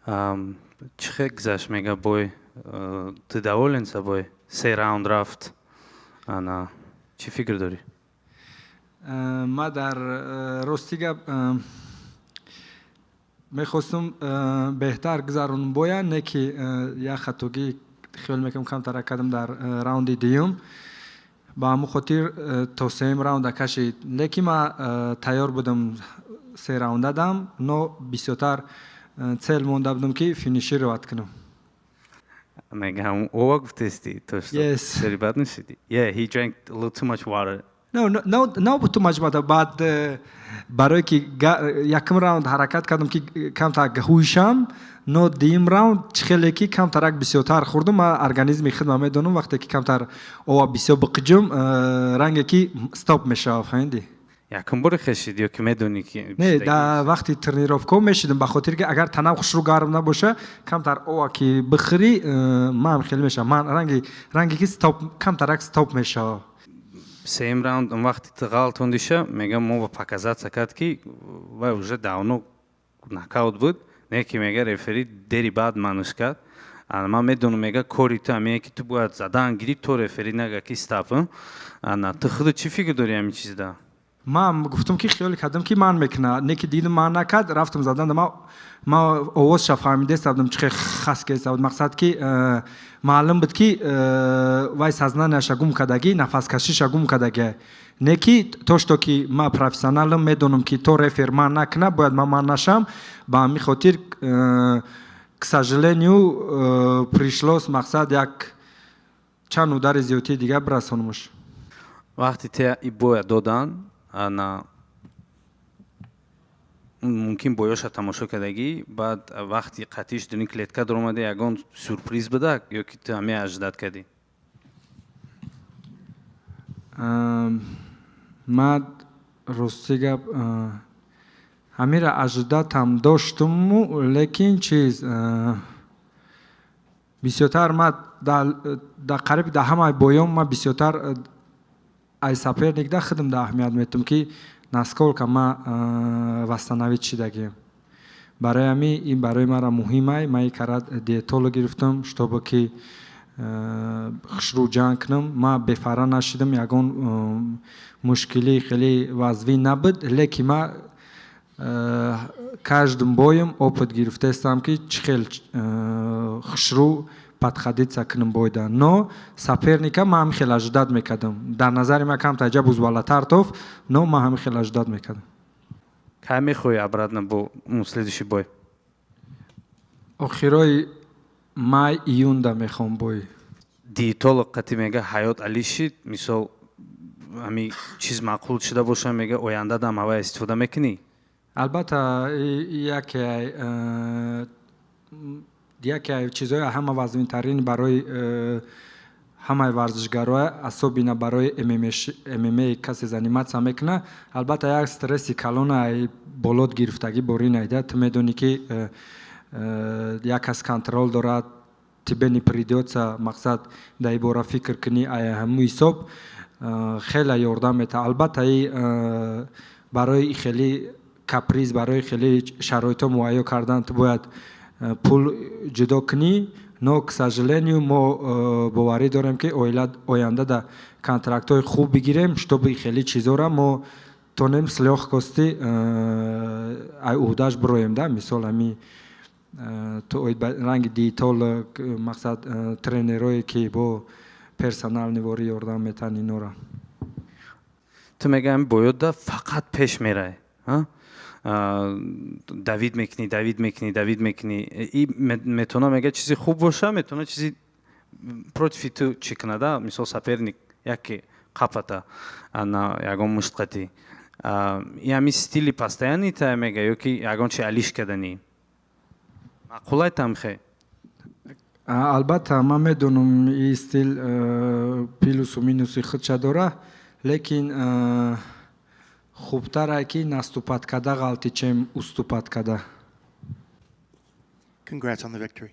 Чӣ хел гузашт, мега, бой? Ты доволен собой? Се раунд рафт, ана чӣ фикр дорӣ? Ма дар рости гап мехостум беҳтар гузаронам боя, не ки як хатогӣ, хиёл мекунам, камтарак кардам дар раунди дуюм. Ба ҳамон хотир то сеюм раунда кашид, лекин ман тайёр будам, се раунда дам, но бисёртар цель монда будам, ки финишировать кунам. Мега, ова гуфтести то что Yes. сери бад нишиди. Yeah, he drank a little too much water. No, too much water, but барое ки якум раунд ҳаракат кардам, ки камтар ҳӯшам, но дуюм раунд чӣ хеле ки камтарак бисёртар хӯрдум. Ман организми худма медонам, вақте ки камтар ова бисёр биқиҷум, ранге ки стоп мешавад, фаҳмидӣ? Якум боре хешид ё ки медонӣ ки? Не, дар вақти тренировка мешидам, ба хотире ки агар танам хушрӯ гарм набоша, камтар ова ки бихӯрӣ, ман хеле мешавам, ман ранге ки стоп, камтарак стоп мешавад. Сеюм раунд он вақти ту ғалтондиша, мега, мо ба показаться кард, ки вай уже давно нокаут буд, не ки, мега, рефери дери баъд манаш кард. Ана ман медонам, мега, кори ту ҳамие, ки ту бояд задан гирӣ, то рефери нага, ки стоп. Ана ту худат чӣ фикр дорӣ ҳамин чизда? Ман гуфтам, ки хиёл кардам, ки ман мекуна, не ки дидам, ман накард, рафтам задан. Ма овозша фаҳмидеста будам, чихе хас кеста буд. Мақсад ки маълум буд, ки вай сознанияша гум кардагӣ, нафаскашиша гум кардагӣ. Не ки то что ки ман профессионалам, медонам, ки то рефер ман накуна, бояд ман ман нашам. Ба ҳамин хотир к сожалению, пришлось, мақсад, як чанд удари зиёдтии дигар бирасонамаш. Вақти те и боя додан, ана мумкин боёша тамошо кардагӣ, баъд вақти қатиш дуни клетка даромада, ягон сюрприз буда ё ки ту ҳаме ожидать кардӣ? Ман, рости гап, ҳамира ожидатам доштуму, лекин чиз бисёртар ма дар қариб дар ҳамаи боём ма бисёртар ай соперник да худам да аҳамият метум, ки насколько ма восстановить шидагиам. Барои ҳамин ин барои мара муҳимай. Ма икара диетолог гирифтам, чтобы ки хушрӯ ҷанг кунам. Ма бефара нашидам, ягон мушкилии хеле вазвин набуд, лекин ма каждым боем опыт гирифтаистам, ки чӣ хел хушрӯ подходиться кунам бойда. Но соперника ман ҳамин хел ожидать мекардам. Дар назари ман камтар ҷа бузбалатар тофт, но ман ҳамин хел ожидать мекардам. Кай мехоҳӣ обратно бо следующий бой? Охирои май, июнда мехоҳам бой. Диетолог қати, мега, ҳаёт алишид. Мисол, ҳами чиз маъқул шуда боша, мега, оянда дам ҳавай истифода мекунӣ? Албатта, яке чизҳои ҳама вазнинтарин барои ҳамаи варзишгаро, особенно барои ММА касе заниматься мекуна, албатта, як стресси калона болот гирифтагӣ борӣ найда. Ту медонӣ, ки як кас контроль дорад, тебе не придётся, мақсад, дар ин бора фикр кунӣ. Ҳамун ҳисоб хеле ёрдам метаҳад. Албатта, и барои хеле каприз, барои хеле шароитҳо муҳайё кардан ту бояд пул ҷудо кунӣ. Но, к сожалению, мо боварӣ дорем, ки оянда да контрактҳои хуб бигирем, чтобы хеле чизҳоро мо тонем с лёгкости ай уҳдаш бироем да. Мисол, ҳами ту ранги диетолог, мақсад, тренерое, ки бо персональный ворӣ ёрдам метаҳанд инора. Ту мегаем, боёда фақат пеш мерай, давид мекунӣ, давид мекунӣ, давид мекунӣ. И метавона, мега, чизи хуб боша, метавона чизи против ту чӣ кунада. Мисол, соперник яке қапата на ягон муштқатӣ. И ҳами стили постоянный та, мега, ё ки ягон чи алиш каданӣ маъқулай тамхе? Албатта, ман медонам, ин стил плюсу минуси худша дора, лекин хубтаре, ки наступать карда ғалти, чем уступать карда. Congrats on the victory.